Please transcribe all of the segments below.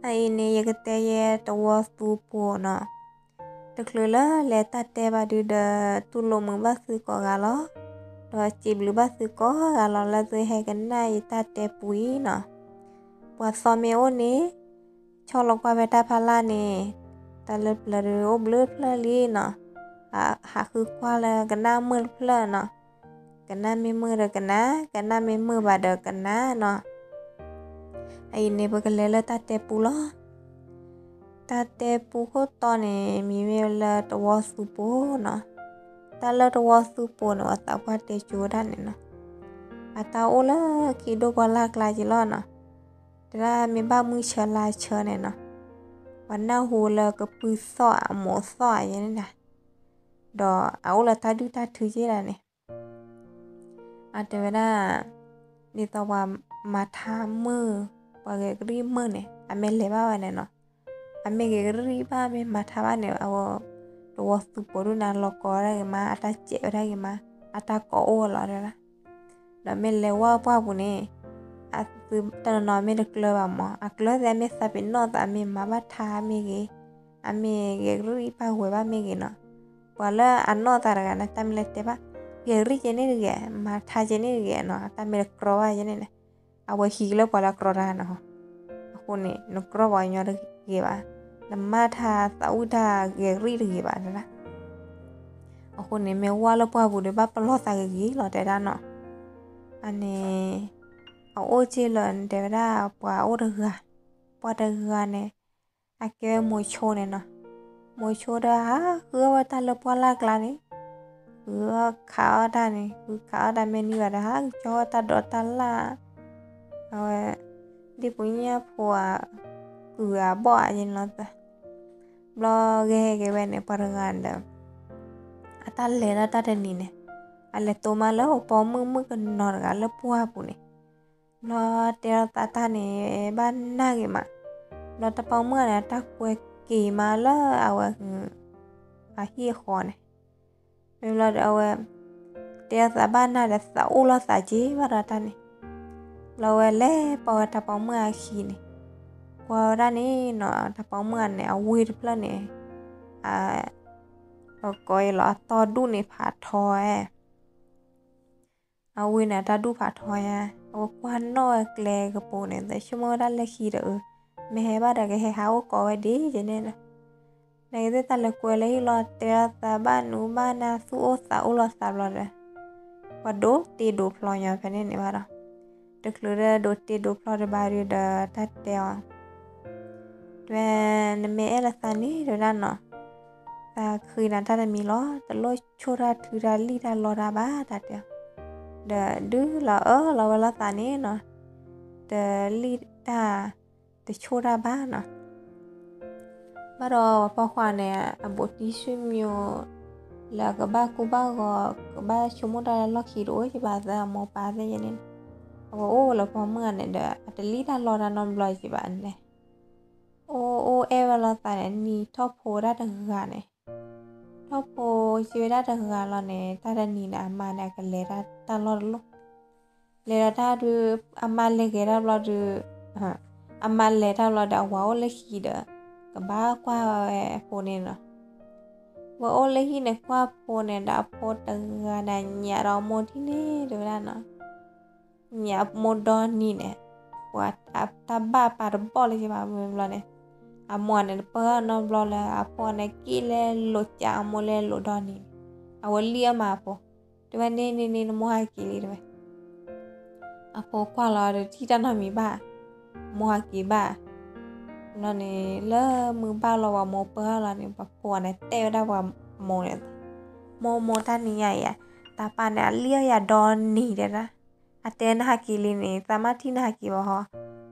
အံၤန့ၣ် ယကတဲယဲတဝီသူပိၤနီၤ. တချုးလၢလဲၤတၢ်တဲဘၣ်ဒုဒီး တူၢ်လိာ်မုာ်ဘၣ်သုကိးဂၤလီၤ. ဒီးစံးဘျုးဘၣ်သုကိးဂၤလီၤ လၢသုဟဲကနၣ်ယတၢ်တဲပူအံၤနီၤ. ပှၤသီမ့ၢ်အိၣ်န့ၣ် ဆီၣ်လီၤကွၢ်ဖဲတၢ်ဖးလၢ်န့ၣ်, တၢ်လၢပျၢၤဒုအိၣ်ဘျုးဖျၢၣ်လံနီၤ. ဟးဃုကွၢ်လၢကနၣ်မုာ်တဖျၢၣ်နီၤ. ကနၣ်မ့ၢ်မုာ်ဒီးကနၣ်, ကနၣ်မ့ၢ်မုာ်ဘၣ်ဒီးကနၣ်နီၤ. အံၤန့ၣ် ပကလဲၤလၢတၢ်တဲပူလီၤ. တၢ်တဲပူခိၣ်တီန့ၣ် မံၤမ့ၢ်လၢတဝီသူပိၤနီၤ. တၢ်လၢတဝီသူပိၤန့ၣ် ပှၤသးပှၢ်တဲကၠိဝဲဒၣ်န့ၣ်နီၤ. အတၢ်အိၣ်လၢခံဒိၣ်ပှၢ်လၢ်ကျါက့ၤလီၤနီၤ. တဲဒၣ်မ့ၢ်ဘၣ်မုၢ်ဆၢလါဆၢန့ၣ်နီၤ, ပှၤနၢ်ဟူလၢကပုၢ်သီၣ်အမိၢ်သီၣ်ယဲန့ၣ်နီၤ, ဒီးအအိၣ်လၢတၢ်ဒုၣ်တၢ်ထုက့ဒၣ်န့ၣ် အတဲဝဲဒၣ်, ဒ်သိးပှၤမၤထါမုၢ်, ပှၤဂဲၤကရံၣ်မုၢ်န့ၣ် အမ့ၢ်လဲၤဘၣ်ဝဲန့ၣ်နီၤ, အမ့ၢ်ဂဲၤကရံၣ်ဘၣ် မ့ၢ်မၤထါဘၣ်န့ၣ် အဝဲ တဝီသူပိၤဒုန့ၣ် အလီၤကိးဝဲဒၣ်ဂ့ၤမး, အတၢ်စဲးဝဲဒၣ်ဂ့ၤမး, အတၢ်ကိးအိၣ်ဝဲလီၤတဲဒၣ်. ဒီးမ့ၢ်လဲၤဝဲပှၢ်ပူၤန့ၣ် အသုတနီၤနီၤမ့ၢ်တကျၢၤဘၣ်မး, အကျၢၤသ့ၣ် အမ့ၢ်သးပ့ၤနီၣ်သး အမ့ၢ်မၤဘၣ်ထါမ့ၢ်ဂ့ၤ, အမ့ၢ်ဂဲၤကရံၣ်ပာ်ဝဲဘၣ်မ့ၢ်ဂ့ၤနီၤ, ပှၤလၢအနီၢ်သးတဂၤန့ၣ် တၢ်မ့ၢ်လဲၤတဲဘၣ်, ဂဲၤကရံၣ်ကဲန့ၣ်တဂ့ၤ, မၤထါကဲန့ၣ်တဂ့ၤနီၤ, တၢ်မ့ၢ်တကြီဘၣ်ယဲန့ၣ်န့ၣ်, အဝဲဟံးလၢပှၤလၢကြီတဂၤန့ၣ်ဟီ, အဃိန့ၣ် နကြီပှၤကညီတဂ့ၤဘၣ်, နမၤထါသးဝံၣ်တၢ်ဂဲၤကရံၣ်တဂ့ၤဘၣ်တဲဒၣ်. အဃိန့ၣ် မ့ၢ်ဝဲလၢပှၢ်ပူၤဒီး ဘၣ်ပလီၢ်သးဂ့ၤဂ့ၤလီၤတဲဒၣ်နီၤ. အန့ၣ် အအိၣ်က့ၤလၢ တဲဝဲဒၣ်ပှၤအိၣ်တဂၤ, ပှၤတဂၤန့ၣ် အကဲဝဲမိၤဆိန့ၣ်နီၤ. မိၤဆိဒီးဟးဃုအီၣ်ဝဲတၢ်လၢပှၢ်လၢ်ကျါန့ၣ်, ဃုခးအီၣ်တၢ်န့ၣ်, ဃုခးအီၣ်တၢ်မ့ၢ်နံၤဘၣ်ဒီး ဟးကၠီဝဲတၢ်ဒိးတၢ်လၣ်, အဝဲ ဒ်ပညၣ်ဖိအ ကုၤအဘီၣ်အယဲန့ၣ်လီၤ. ဘျီဂဲၤဟဲက့ၤဝဲန့ၣ် ပှၤတဂၤဒီး အတၢ်လဲၤတၢ်တနံၤန့ၣ် အလဲၤတိမးလၢပိာ်မုၣ်မုၣ်ကနီၤတဂၤလၢပှၢ်ပူၤန့ၣ်, ဘျီတဲလိာ်သးတၢ်န့ၣ် ဘၣ်နၢ်ဂ့ၤမး, ဘျီတၢ်ပိာ်မုၣ်န့ၣ် အတၢ်ကွဲက့ၤမးလၢအဝဲ အဟံၣ်အဃီန့ၣ်, မ့ၢ်ဘျီဒီးအဝဲ တဲလိာ်သးဘၣ်နၢ်ဒီး သးအိၣ်လိာ်သးက့ၤဘၣ်ဒီးတၢ်န့ၣ်, ဘျီဝဲလဲၤပိာ်ဝဲတၢ်ပိာ်မုၣ်အခံန့ၣ်, ကွၢ်ဝဲဒၣ်န့ၣ်နီၤ တၢ်ပိာ်မုၣ်န့ၣ် အဝ့ၢ်တဖျၢၣ်န့ၣ် အ ကိးအံၤလီၤ အတီၢ်ဒူၣ်န့ၣ်ဖးထီဧါ အဝ့ၢ်န့ၣ် အတၢ်ဒူၣ်ဖးထီဧါ, အဝဲကွၢ်နီၣ်ဝဲကျဲကပူၤန့ၣ် သးဆိကမိၣ်ဝဲဒၣ်လၢခံဒီး မ့ၢ်ဟဲဘၣ်ဒီးကဟဲဟးအိၣ်ကိးဝဲဒ်ယဲန့ၣ်လီၤ. နကသ့ၣ်တၢ်လဲၤကွဲလၢဟံၣ်လီၤ တဲလိာ်သးဘၣ်နူဘၣ်နၢ် သူၣ်အိၣ်သးအိၣ်လိာ်သးဘျီဒီး ပှၤဒိးတ့ဒိးဖျီညီဖဲန့ၣ်န့ၣ်ဘၣ်ဒီး တချုးဒီးဒိးတ့ဒိးဖျီတဘၣ်ဒီး တၢ်တဲအီၤ တဲဝဲ နမ့ၢ်အဲၣ်လိာ်သးန့ၣ် တဲဝဲဒၣ်နီၤ, သးဃ့နၤတၢ်တမံၤလီၤ, တလိၣ်ဆိၣ်တၢ်ထုတၢ်လံၣ်တၢ်လီတၢ်ဘၣ် တၢ်တဲအီၤ, ဒီးဒုးလီၤအၢၣ်လီၤဝဲလိာ်သးန့ၣ်နီၤ, တလံၣ်တၢ် တဆိၣ်တၢ်ဘၣ်နီၤ. ဘၣ်ဒီးပှၤပိာ်ခွါန့ၣ် အဘူးတံၢ်ဆူၣ်မံၤ လၢအကဘၣ်ကိၢ်ဘၣ်ဂီၤ ကဘၣ်ဆိကမိၣ်တၢ်လၢလီၢ်ခံတအိၣ်က့ၤဘၣ် သးအမိၢ်ပၢ်သ့ၣ်ယဲန့ၣ်, အဝဲအိၣ်လၢပိာ်မုၣ်ဂၤန့ၣ်ဒီး အတလံၣ်တၢ်လီတၢ်နီတဘျီက့ၤဘၣ်န့ၣ်, အိၣ်အိၣ်အဲၣ်ဝဲလိာ်သးန့ၣ် နံၤထီၣ်ဖိဝဲဒၣ်တဂၤန့ၣ်, ထီၣ်ဖိစ့ဝဲဒၣ်တဂၤလီၤန့ၣ် တၢ်တနံၤန့ၣ် အမါန့ၣ် အကလဲၤတၢ်လီၢ်တလီၢ် လဲၤဒီးတၢ်ဒုး အမါလဲၤဂဲၤတၢ်ဘျီဒုး, အမါလဲၤတၢ်ဘျီဒီး အဝၤအိၣ်လၢဟံၣ်ဒီး ကဘၣ်ကွၢ်ဝဲအဖိန့ၣ်နီၤ. ဝဲအိၣ်လၢဟံၣ်န့ၣ် ကွၢ်ဖိန့ၣ်ဒီး အဖိတဂၤန့ၣ် ညၣ်ဒီးအမိၢ်ဒ်န့ၣ် တဲဝဲဒၣ်နီၤ. ညၣ်အမိၢ်ဒီနံၤန့ၣ်, ပှၤတၢ်ဘၣ်ပာ်တဘီၣ်လၢက့ၤဘၣ်မ့ၢ်ဘျီန့ၣ်, အမိၢ်န့ၣ် တပၢၢ်နီတဘျီလၢ အဖိန့ၣ်က့ၤလဲၤလိာ်ကးအမိၢ်လဲၤလိာ်ဒီနံၤန့ၣ်, အဝဲလံၣ်အီၣ်မးအဖိ, တဲဝဲန့ၣ်န့ၣ်န့ၣ် နမိၢ်ဟးက့ၤလံတဲဝဲ အဖိကွၢ်လီၤဒီးထံၣ်တၢ်နီတမံၤဘၣ်, မိၢ်ဟးက့ၤဘၣ်. ဘျီန့ၣ် လၢမုၢ်ဘၣ်လီၤပှၤမိၢ်ပၢၢ်လီၤန့ၣ် ပှၤဖိန့ၣ်တဲဝဲဒၣ်ပှၤမိၢ်န့ၣ်, မိၢ်မိၢ်တၢ်နံၤညါအံၤ, တၢ်ပၢ်န့ၣ် အလံၣ်အီၣ်ယၤဒီနံၤတဲဒၣ်, အတဲနဟးက့ၤလံန့ၣ် သးမၢ်ထံၣ်နဟးက့ၤဘၣ်ဟီ,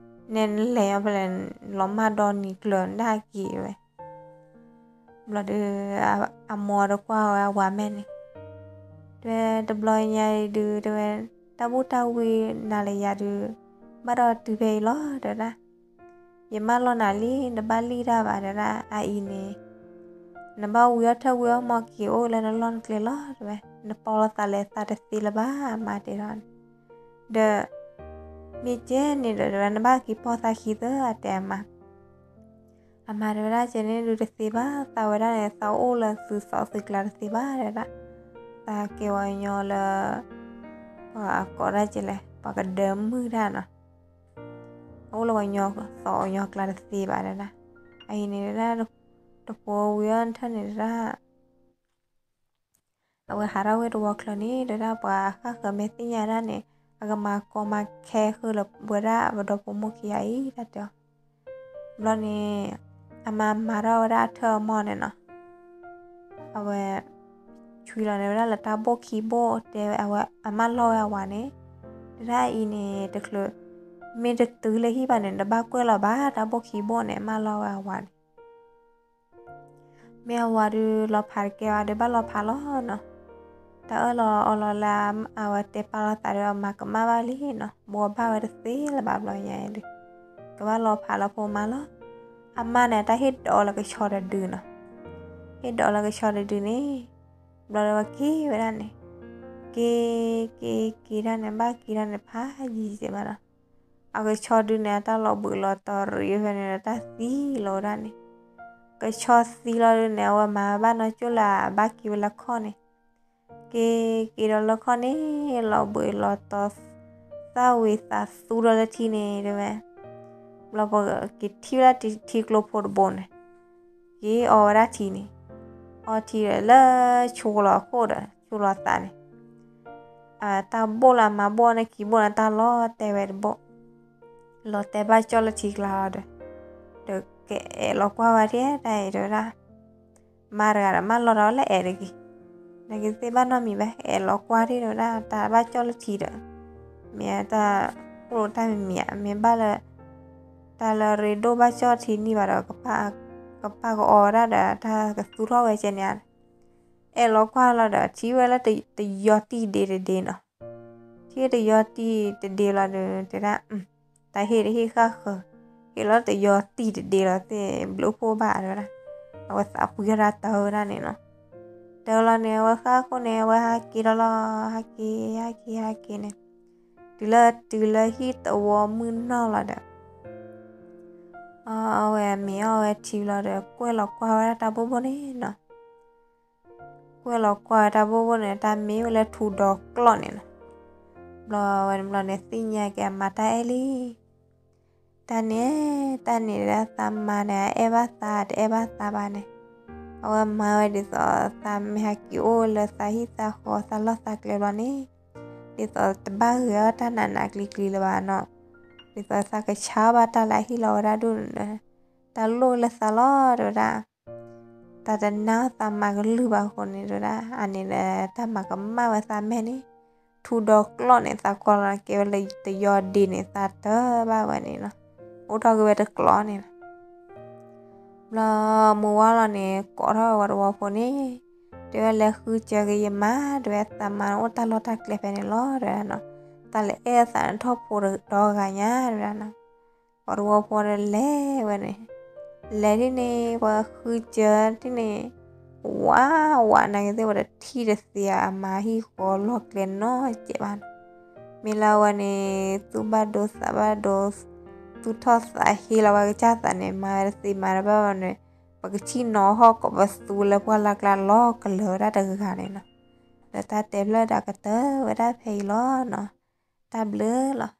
နဲနလဲၤအီၤဖဲလဲၣ်, လီၤမၢ်ဒီနံၤကျၢၤနတဟးက့ၤဝဲ ဘျီဒီး အမိၢ်တကွၢ်ဝဲအဝၤမဲာ်န့ၣ်, တဲဝဲတဘျီညါအံၤဒုး တဲဝဲ တၢ်ဘူၣ်တၢ်ဝံနၤလၢယၤဒုး ဘၣ်ဒီးတုၤဖဲအံၤလီၤ တဲဝဲဒၣ်, ယမၢလီၤနၤလံ နဘၣ်လံၣ်တၢ်ဘၣ် တဲဝဲဒၣ် အအံၤန့ၣ် နဘၣ်ဝံၤအီၣ်ထၢၣ်ဝံၤအီၣ်မီၢ်က့ၤအိၣ်လၢနလီၢ်နကျဲလီၤ တဲဝဲ, နပီၢ်လီၤသးလဲၤသးတသ့လၢၤဘၣ် အမါတဲထီၣ်န့ၣ်, ဒီး မ့ၢ်ကဲန့ၣ်ဒီး တဲဝဲ နဘၣ်က့ၤပီၢ်သးခံသၢ အတဲအမါ အမါတဲဝဲဒၣ် ကဲန့ၣ်ဒုးတသ့ဘၣ်, သးဝဲဒၣ်န့ၣ် သးအိၣ်လၢသုသီသုကျါတသ့ဘၣ် တဲဒၣ်. သးကဲဝဲညီလၢ ပှၤကိးဒၣ်ကဲလဲၣ်, ပှၤကဒၢမုၢ်တၢ်နီၤ, အိၣ်လၢပှၤညီသီညီကျါတသ့ဘၣ် တဲဒၣ်. အအံၤန့ၣ်တဲဒၣ် တဖိဝံၤအီၣ်ထၢၣ်န့ၣ်တဲဒၣ် အဝဲဟးထီၣ်ဝဲတဝီချၢန့ၣ် တဲဒၣ် ပှၤဃၣ်ဃၢၤမ့ၢ်သ့ၣ်ညါဒၣ်န့ၣ် အကမၤကီမၤခဲဃုာ်လၢဝဲဒၣ်ပဒီဖိမိၢ်ခံဂၤအံၤ တၢ်တဲအီၤ. ဘျီန့ၣ် အမါမၤထီၣ်ဝဲဒၣ်အထၢၣ်အမီၢ်န့ၣ်နီၤ, အဝဲ ဆွံလီၤန့ၣ်ဝဲဒၣ်လၢတၢ်ဘိၣ်ခံဘိၣ် တဲဝဲအဝဲအမၢလီၢ်ဝဲအဝၤန့ၣ်, တဲဒၣ်အံၤန့ၣ် တချုး မ့ၢ်တတုၤလၢဟံၣ်ဘၣ်န့ၣ် တဘၣ်ကွဲၢ်လီၤဘၣ် တၢ်ဘိၣ်ခံဘိၣ်န့ၣ် အမၢလီၢ်ဝဲအဝၤန့ၣ် မ့ၢ်အဝၤဒုးလီၤဖးတကဲဘၣ်ဒီး ဘၣ်လီၤဖးလီၤနီၤ. တၢ်အၢၣ်လီၤအီလီၤလၢအဝဲတဲပာ်လီၤသးဒီး အမၤကမၣ်ဘၣ်လံနီၤ, ဘှီဘၣ်ဝဲတသ့လၢၤဘၣ်ဘျီညါအံၤဒီး ကဘၣ်လီၤဖးလီၤဖိမါလီၤ. အမါန့ၣ် တၢ်ဟ့ၣ်ဒိးလၢကဆီတဒုနီၤ, ဟ့ၣ်ဒိးလၢကဆီတဒုန့ၣ် ဘျီဒီးဝဲက့ၤဝဲဒၣ်န့ၣ်, က့ၤ က့ၤ က့ၤဒၣ်န့ၣ် ဘၣ်က့ၤဒၣ်န့ၣ်ဖးယံၤစ့ၢ်မးနီၤ. အကဆီဒုန့ၣ် အတၢ်လီၤဘှံးလီၤတီၤရံးဖဲန့ၣ်ဒီး တၢ်သံလီၤဝဲဒၣ်န့ၣ်, ကဆီသံလီၤဒုန့ၣ် အဝဲမၤဘၣ်နီၢ်ကၠိၣ်လၢအဘၣ်က့ၤဝဲလၢခီၣ်န့ၣ်, က့ၤ က့ၤဒီးလၢခီၣ်န့ၣ် လီၤဘှံးလီၤတီၤ သၣ်ဝံၤသးသူဒီးလၢထံန့ၣ်တဲဝဲ, ဘျီပက့ၤထံၣ်ဝဲဒၣ်ထံကျိဖိတဘိန့ၣ်, က့ၤအီဝဲဒၣ်ထံန့ၣ်, အီထံဒီးလၢဆိလီၤခိၣ်ဒီး ဆိလီၤသးန့ၣ် တၢ်ဘိၣ်လၢအမၤဘိၣ်န့ၣ်ခံဘိၣ်န့ၣ် တၢ်လီၤတဲာ်ဝဲတဘိၣ်, လီၤတဲာ်ဘၣ်ကၠီၣ်လၢထံကျါလီၤဒီး, ဒီးကအဲၣ်လီၤကွၢ်ဝဲဒၣ်တၢ်အံၤတဲဝဲဒၣ်, မါတဂၤဒီးမၢလီၤဒီးလၢအဲၣ်တဂ့ၤ, နကသ့ၣ်ဘၣ်နီတမံၤဘၣ် အဲၣ်လီၤကွၢ်ဒၣ်တဲဝဲဒၣ် တၢ်ဘၣ်ကၠီၣ်လၢထံဒီး, မ့ၢ်တၢ်အိၣ်တၢ်မံၤမံၤဧါ မ့ၢ်ဘၣ်လၢ တၢ်လၢရ့ဒိၣ်ဘၣ်ကၠီၣ်ထံနံၣ်ဘၣ်ဒီး ကပာ်ကအီဝဲဒၣ်ဒီး တၢ်ကသူထီၣ်ဝဲကဲန့ၣ်ဧါ, အဲၣ်လီၤကွၢ်လီၤဒီး ထံၣ်ဝဲလၢတယီၤတံၢ်ဒ့တဒ့နီၤ, ထံၣ်တယီၤတံၢ်တဒ့လီၤဒီး တဲဒၣ်, တၢ်ဟ့ၣ်တဟ့ၣ်ဃၣ်ဃၢၤ, ဟ့ၣ်လီၤတယီၤတံၢ်တဒ့လီၤသ့ၣ်ဘျုးဖှိၣ်ဘၣ်တဲဝဲဒၣ်, အဝဲသးပှံၤထီၣ်တၢ်တၢဝဲဒၣ်န့ၣ်နီၤ, တၢလီၤန့ၣ် အဝဲဃၣ်ဃိန့ၣ် အဝဲဟးက့ၤလီၤလီၤ ဟးက့ၤ ဟးက့ၤ ဟးက့ၤန့ၣ်, တုၤလၢတုၤလၢဟံၣ်သဝီမုၢ်နီၢ်လီၤဒီး အဝဲမ့ၢ်အီၣ်ဝဲထံလီၤဒီး ကွဲၢ်လီၤကွၢ်ဝဲဒၣ်တၢ်ဘိၣ်ဘိၣ်န့ၣ်နီၤ, ကွဲၢ်လီၤကွၢ်ဝဲတၢ်ဘိၣ်ဘိၣ်န့ၣ် တၢ်မ့ၢ်ဝဲလၢထူဒီးကျီၢ်န့ၣ်နီၤ, ဘျီဝဲန့ၣ်ဘျီန့ၣ် သ့ၣ်ညါက့ၤအမါတၢ်အဲၣ်လံ တၢ်န့ၣ်, တၢ်န့ၣ်ဒၣ်သးမါန့ၣ် အအဲၣ်ဘၣ်သးတအဲၣ်ဘၣ်သးဘၣ်န့ၣ်, အဝဲမၤဝဲဒ်သိးသးမ့ၢ်ဟဲက့ၤအိၣ်လၢသးဟံၣ်သးဃီသးလီၢ်သးကျဲဘျီန့ၣ်, ဒ်သိးတဘၣ်ဂဲၤအီၣ်တၢ်နးနးကျံၤကျံၤလၢၤဘၣ်နီၤ, ဒ်သိးသးကဆါဘၣ်တၢ်လၢအဟ့ၣ်လီၤဝဲဒၣ်ဒိၣ်န့ၣ်, တၢ်လိၣ်လၢသးလီၤတဲဝဲဒၣ် တၢ်တနာ်သးမါကလုၢ်ဘၣ်အဃိန့ၣ်တဲဝဲဒၣ် အန့ၣ်ဒီးတၢ်မၤကမၣ်ဝဲသးမဲာ်န့ၣ်, ထူဒီးကျီၢ်န့ၣ် သးကွၢ်လီၤက့ၤဝဲလၢတယီၤဒ့န့ၣ် သးတၢၢ်ဘၣ်ဝဲန့ၣ်လီၤ, အိၣ်ထီၣ်က့ၤဝဲတကျီၢ်န့ၣ်လီၤ. ဘျီမုၢ်ဝါလီၤန့ၣ် ကိးထီၣ်ဝဲပှၤတဝီဖိန့ၣ်, တဲဝဲလဲၤဃုစၢၤက့ၤယမါ တဲဝဲသးမါန့ၣ်အိၣ်တၢ်လီၢ်တၢ်ကျဲဖဲန့ၣ်လီၤ တဲဝဲဒၣ်နီၤ, သးလဲၤအဲၣ်သးန့ၣ်ထီၣ်ဖိဒီဂၤညါ တဲဝဲဒၣ်နီၤ ပှၤတဝီဖိဒီးလဲၤဝဲန့ၣ်, လဲၤဒ်န့ၣ် ပှၤဃုစၢၤဒ်န့ၣ်, ဝးဝးနာ်က့ၤသ့ၣ် ပှၤတထံၣ်တသ့အမါဟံၣ်ဃီလီၢ်ကျဲနီတစဲးဘၣ်န့ၣ်, မ့ၢ်လၢအဝဲန့ၣ် သူၣ်ဘၣ်ဒိသးဘၣ်ဒိ, သူၣ်ထီၣ်သးဟ့လီၤဝဲကစၢ်သးန့ၣ် မၤဝဲတသ့မၤတဘၣ်ဘၣ်န့ၣ်, ပကထံၣ်နီၤဟီၣ်ကိးပသူလၢပှၢ်လၢ်ကျါလီၤကလၢၤဝဲဒၣ်တဂၤန့ၣ်နီၤ, ဒီးတၢ်တဲဖျၢၣ်ဒီးကတၢၢ်ဝဲဒၣ်ဖဲအံၤလီၤနီၤ, တၢ်ဘျုးလီၤ.